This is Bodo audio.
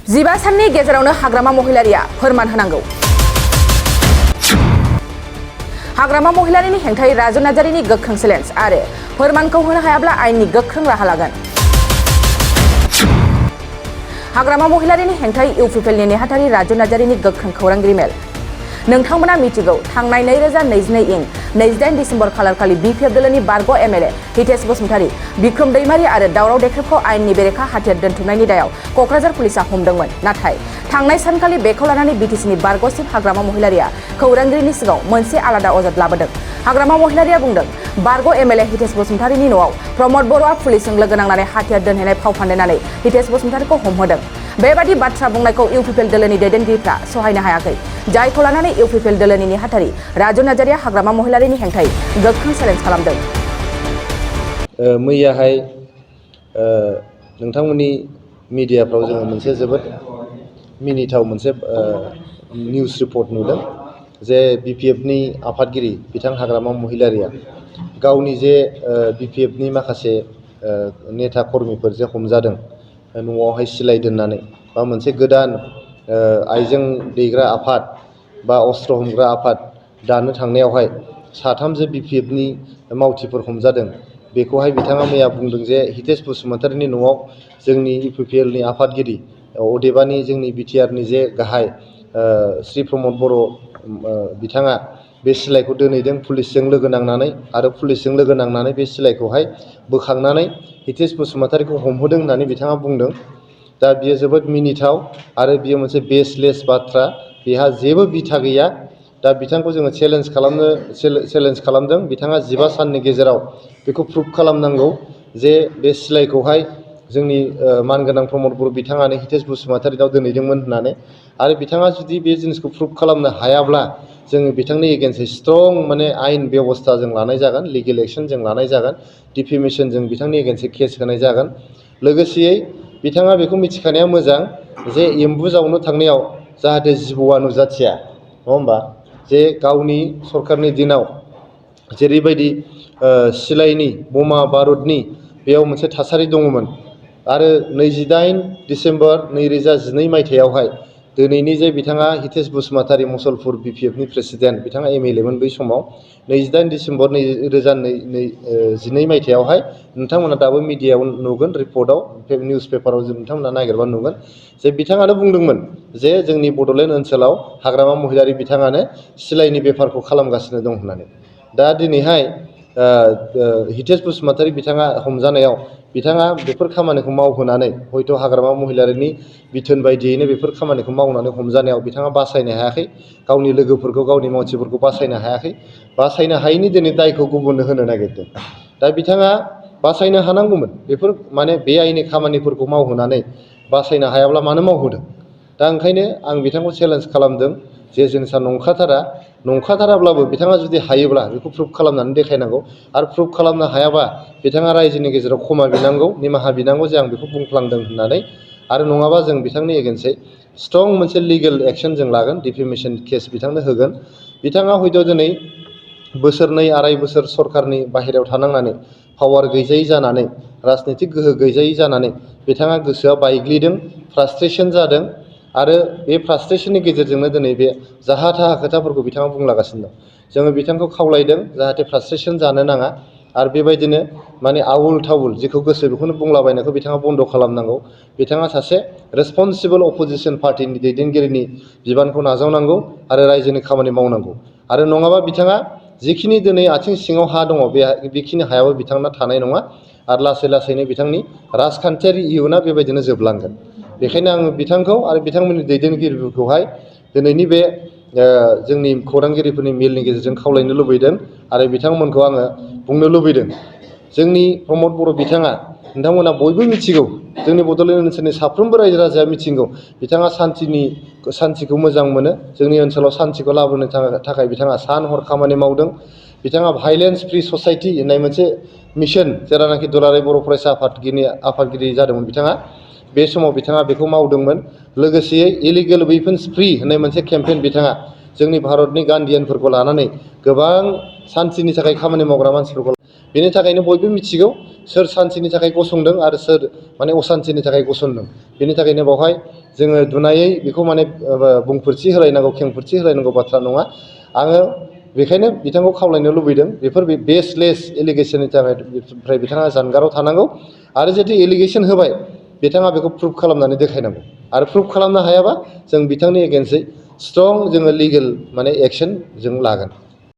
15 साननि गेजेरावनो हाग्रामा महिलारिया फोरमान होनांगौ। हाग्रामा महिलारिनि हेंथायै राजु नार्जारिनि गोख्रों चेलेन्ज आरो फोरमानखौ होनो हायाब्ला आयेननि गोख्रों राहा लागोन। हाग्रामा महिलारिनि हेंथायै इउपिपिएलनि नेहाथारि राजु नार्जारिनि गोख्रों खौरांगिरि मेल। नोंथांमोना मिथिगौ थांनाय 2022 इं 28 दिसेम्बर खालारखालि बिपिएफ दोलोनि बारग' एमएलए हितेश बसुमतारी, बिक्रम दैमारी आरो दावराव देख्रेबखौ आयेननि बेरेखा हाथियार दोनथुमनायनि दायाव क'क्राझार पुलिसा हमदोंमोन। नाथाय थांनाय सानखालि बेखौ लानानै बिटिसिनि बारग' चिफ हाग्रामा महिलारिया खौरांगिरिनि सिगाङाव मोनसे आलादा अजद लाबोदों। हाग्रामा महिलारिया बुंदों बारग' एमएलए हितेश बसुमतारीनि न'आव प्रमद बर'आ पुलिसजों लोगो नांनानै हाथियार दोनहैनाय फाव फान्दायनानै हितेश बसुमतारीखौ हमहोदों। बेबादि बाथ्रा बुंनायखौ इउपिपिएल दोलोनि दैदेनगिरिफ्रा सहायनो हायाखै, जायखौ लानानै इउपिपिएल दोलोनि नेहाथारि राजु नार्जारिया हाग्रामा महिलारिनि हेंथायै गोख्रों चेलेन्ज खालामदों। मैयाहाय नोंथांमोननि मिडियाफ्राव जोङो मोनसे जोबोद मिनिथाव मोनसे निउस रिपर्ट नुदों जे बिपिएफनि आफादगिरि बिथां हाग्रामा महिलारिया गावनि जे बिपिएफनि माखासे नेता कर्मिफोर जे हमजादों न'आवहाय सिलाइ दोननानै बा मोनसे गोदान आइजें दैग्रा आफाद बा अस्त्र हमग्रा आफाद दानो थांनायावहाय साथामजो बिपिएफनि मावथिफोर हमजादों। बेखौहाय बिथाङा मैया बुंदों जे हितेश बसुमतारीनि न'आव जोंनि इउपिपिएलनि आफादगिरि अदेबानि जोंनि बिटिआरनि जे गाहाय श्री प्रमद बर' बिथाङा बे सिलाइखौ दोनहैदों पुलिसजों लोगो नांनानै आरो पुलिसजों लोगो नांनानै बे सिलाइखौहाय बोखांनानै हितेश बसुमतारीखौ हमहोदों होननानै बिथाङा बुंदों। दा बियो जोबोद मिनिथाव आरो बियो मोनसे बेसलेस बाथ्रा, बेहा जेबो बिथा गैया। दा बिथांखौ जोङो चेलेन्ज खालामदों बिथाङा 15 साननि गेजेराव बेखौ प्रुफ खालामनांगौ जे बे सिलाइखौहाय जोंनि मानगोनां प्रमद बर' बिथाङानो हितेश बसुमतारीनाव दोनहैदोंमोन होननानै। आरो बिथाङा जुदि बे जिनिसखौ प्रुफ खालामनो हायाब्ला जोङो बिथांनि एगेन्स्टै स्ट्रं माने आयेन बेबस्था जों लानाय जागोन, लिगेल एक्सन जों लानाय जागोन, डिफेमेसन जों बिथांनि एगेन्स्टै केस होनाय जागोन। लोगोसेयै बिथाङा बेखौ मिथिखानाया मोजां जे एम्बु जावनो थांनायाव जाहाथे जिबौआ नुजाथिया, नङा होमबा? जे गावनि सरखारनि दिनाव जेरैबायदि सिलाइनि बमा बारुदनि बेयाव मोनसे थासारि दङमोन आरो 28 दिसेम्बर 2012 मायथाइयावहाय दिनैनि जे बिथाङा हितेश बसुमतारी मुसलपुर बिपिएफनि प्रेसिडेन्ट, बिथाङा एमएलएमोन बै समाव 28 दिसेम्बर 2012 मायथाइयावहाय नोंथांमोना दाबो मिडियायाव नुगोन, रिपर्टआव निउस पेपाराव नोंथांमोना नागिरबा नुगोन जे बिथाङानो बुंदोंमोन जे जोंनि बड'लेण्ड ओनसोलाव हाग्रामा महिलारि बिथाङानो सिलाइनि बेफारखौ खालामगासिनो दं होननानै। दा दिनैहाय हितेश बसुमतारी बिथाङा हमजानायाव बिथाङा बेफोर खामानिखौ मावहोनानै हयथ' हाग्रामा महिलारिनि बिथोन बायदियैनो बेफोर खामानिखौ मावनानै हमजानायाव बिथाङा बासायनो हायाखै, गावनि लोगोफोरखौ गावनि मानसिफोरखौ बासायनो हायाखै, बासायनो हायैनि दिनै दायखौ गुबुननो होनो नागिरदों। दा बिथाङा बासायनो हानांगौमोन, बेफोर माने बे आयेननि खामानिफोरखौ मावहोनानै बासायनो हायाब्ला मानो मावहोदों? दा ओंखायनो आं बिथांखौ चेलेन्ज खालामदों जे जिनिसा नंखाथाराब्लाबो बिथाङा जुदि हायोब्ला बेखौ प्रुफ खालामनानै देखायनांगौ आरो प्रुफ खालामनो हायाबा बिथाङा रायजोनि गेजेराव क्षमा बिनांगौ, निमाहा बिनांगौ जे आं बेखौ बुंफ्लांदों होननानै। आरो नङाबा जों बिथांनि एगेन्स्टै स्ट्रं मोनसे लिगेल एक्सन जों लागोन, डिफेमेसन केस बिथांनो होगोन। बिथाङा हयथ' दिनै बोसोरनै आराय बोसोर सरखारनि बाहेरायाव थानांनानै पावार गैजायै जानानै राजनितिक गोहो गैजायै जानानै बिथाङा गोसोआ बायग्लिदों, फ्रास्ट्रेसन जादों आरो बे फ्रास्ट्रेसननि गेजेरजोंनो दिनै बे जाहा थाहा खोथाफोरखौ बिथाङा बुंलागासिनो दं। जोङो बिथांखौ खावलायदों जाहाथे फ्रास्ट्रेसन जानो नाङा आरो बेबायदिनो माने आउल थाउल जेखौ गोसो बेखौनो बुंलाबायनायखौ बिथाङा बन्द' खालामनांगौ। बिथाङा सासे रेसपन्सिबोल अपोजिसन पार्टिनि दैदेनगिरिनि बिबानखौ नाजावनांगौ आरो रायजोनि खामानि मावनांगौ। आरो नङाबा बिथाङा जिखिनि दिनै आथिं सिङाव हा दङ बेखिनि हायाबो बिथांना थानाय नङा आरो लासै लासैनो बिथांनि राजखान्थियारि इयुना बेबायदिनो जोबलांगोन। बेखायनो आङो बिथांखौ आरो बिथांमोननि दैदेनगिरिफोरखौहाय दिनैनि बे जोंनि खौरांगिरिफोरनि मेलनि गेजेरजों खावलायनो लुबैदों आरो बिथांमोनखौ आङो बुंनो लुबैदों। जोंनि प्रमद बर' बिथाङा, नोंथांमोना बयबो मिथिगौ, जोंनि बड'लेण्ड ओनसोलनि साफ्रोमबो रायजो राजाया मिथिगौ बिथाङा सान्थिखौ मोजां मोनो। जोंनि ओनसोलाव सान्थिखौ लाबोनो थाखाय बिथाङा सान हर खामानि मावदों। बिथाङा भाइलेन्स फ्रि ससाइटि होननाय मोनसे मिशन, जेरानाखि दुलाराय बर' फरायसा आफादगिरि जादोंमोन बिथाङा, बे समाव बिथाङा बेखौ मावदोंमोन। लोगोसेयै इलिगेल वेपन्स फ्रि होननाय मोनसे केम्पेइन बिथाङा जोंनि भारतनि गान्धियानफोरखौ लानानै गोबां सान्थिनि थाखाय खामानि मावग्रा मानसिफोरखौ बेनि थाखायनो बयबो मिथिगौ सोर सान्थिनि थाखाय गसंदों आरो सोर माने असान्थिनि थाखाय गसंदों। बेनि थाखायनो बावहाय जोङो दुनायै बेखौ माने बुंफोरथि होलायनांगौ खेंफोरथि होलायनांगौ बाथ्रा नङा। आङो बेखायनो बिथांखौ खावलायनो लुबैदों बेफोर बेसलेस एलिगेसननि थाखाय बिथाङा जानगाराव थानांगौ आरो जुदि एलिगेसन होबाय बिथाङा बेखौ प्रुभ खालामनानै देखायनांगौ आरो प्रुभ खालामनो हायाबा जों बिथांनि एगेन्स्टै स्ट्रं जोङो लिगेल माने एक्सन जों लागोन।